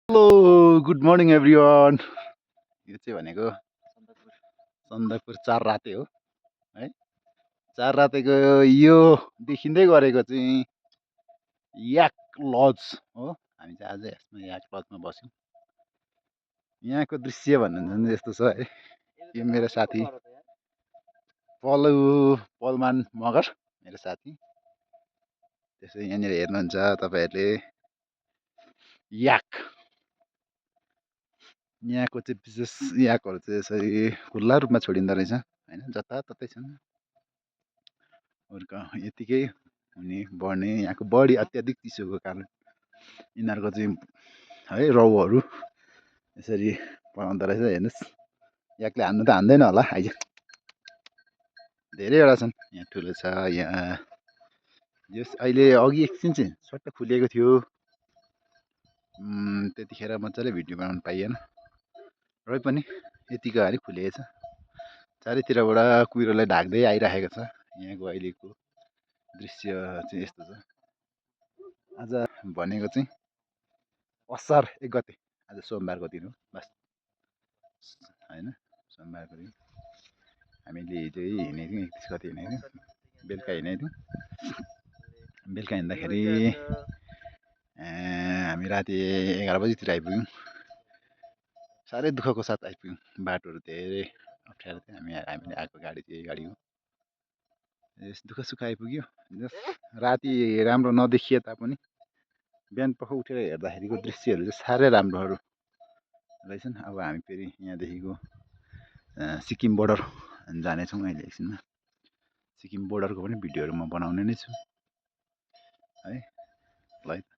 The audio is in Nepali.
Hello good morning everyone. यो चाहिँ भनेको सन्दकपुर चार राते हो है। चार रातेको यो देखिँदै गरेको चाहिँ याक लज हो। हामी चाहिँ आज यसमा याक लजमा बस्यौँ। यहाँको दृश्य भन्नु भने यस्तो छ है। यो मेरो साथी पलु पलमान मगर मेरो साथी। त्यसै यहाँनिर हेर्नुहुन्छ तपाईँहरूले याक। यहाँको चाहिँ विशेष याकहरू चाहिँ यसरी खुल्ला रूपमा छोडिँदो रहेछ होइन, जताततै छन्। हुर्का यतिकै हुने बढ्ने। यहाँको बढी अत्याधिक चिसोको कारण यिनीहरूको चाहिँ है रौँहरू यसरी पलाउँदो रहेछ। हेर्नुहोस्, याकले हान्नु त हान्दैन होला आइज। धेरैवटा छन्, यहाँ ठुलो छ। यहाँ यस अहिले अघि एकछिन चाहिँ सट्ट खुलेको थियो। त्यतिखेर मजाले भिडियो बनाउनु पाइएन र पनि यतिको हारी खुलेको छ। चारैतिरबाट कुहिरोलाई ढाक्दै आइरहेको छ। यहाँको अहिलेको दृश्य चाहिँ यस्तो छ। आज भनेको चाहिँ असार 1 गते, आज सोमबारको दिन हो बस होइन। सोमबारको दिन हामीले हिजो हिँडेको थियौँ, 31 गते हिँडेको थियौँ। बेलुका हिँडेको थियौँ। बेलुका हिँड्दाखेरि हामी राति 11 बजीतिर आइपुग्यौँ। साह्रै दुःखको साथ आइपुग्यौँ। बाटोहरू धेरै अप्ठ्यारो थियो। हामीले आएको गाडी चाहिँ यही गाडी हो। दुःख सुख आइपुग्यो। राति राम्रो नदेखिए तापनि बिहान पख उठेर हेर्दाखेरिको दृश्यहरू चाहिँ साह्रै राम्रोहरू रहेछन्। अब हामी फेरि यहाँदेखिको सिक्किम बोर्डर जानेछौँ अहिले एकछिनमा। सिक्किम बोर्डरको पनि भिडियोहरू म बनाउने नै छु है। ल है त।